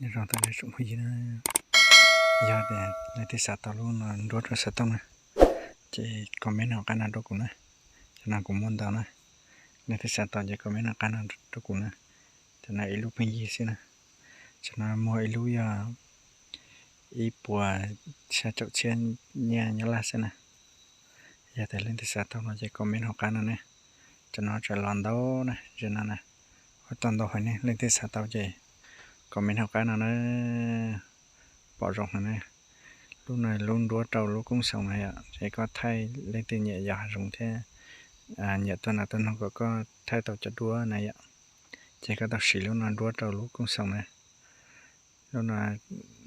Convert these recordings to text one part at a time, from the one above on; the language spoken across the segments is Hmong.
Nyob zoo tsoom phooj ywg, yog tias leej twg xav tau lub no nruab rau xov tooj na, ces comment hauv qab no rau kuv na. Cov no kuv muaj ntau na. Leej twg xav tau ces comment hauv qab no rau kuv na. Cov no ib lub pheej yig xwb na. Cov no muag ib lub yog ib puas xya caum txhiab nyiaj Nyab Laj xwb na. Yog tias leej twg xav tau no ces comment hauv qab no ne. Cov no tseem los ntau na, ze no na. Ua tau ntau heev ne, leej twg xav tau ces comment hauv qab no na. Pom zoo heev ne. Lub no lub nruab rau lub kooj xoos na yom, ces koj thaij leej twg nyiam yos hav zoov thiab nyiam tuaj nas tuaj noog kom koj thaij tau cov duab na yom. Ces koj tau siv lub no nruab rau lub kooj xoos na. Lub no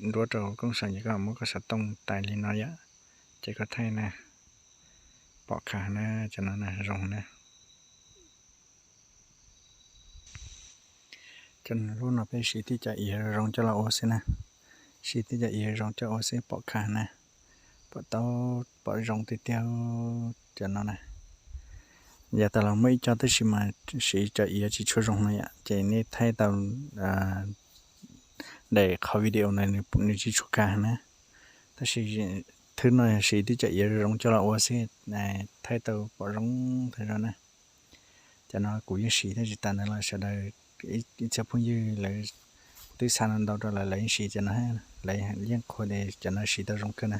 nruab rau kooj xoos ces koj muab koj xov tooj tais li no yom, ces koj thaij na. Pom khav na, cov no na zoo na. Cov lub no peb siv tib cov iav zoo coj los ua xwb na. Siv tib cov iav zoo coj ua xwb pom khav na. Pom tau, pom zoo tiag tiag cov no na. Yav tas los muaj ib co tab sis mas siv cov iav tsis tshua zoo no yom, ces nej thaij tau daim qhov video na nws tsis tshua khav na. Tab sis thwb no siv tib cov iav zoo coj los ua xwb, thaij tau pom zoo tag zog na. Cov no kuv yeej siv thiab, tsis tas ntawd los sawv daws ib txhia phooj ywg lawv twb xa ntau ntau rau lawv, lawv yeej siv cov no, lawv yeej qhuas tias cov no siv tau zoo kawg na.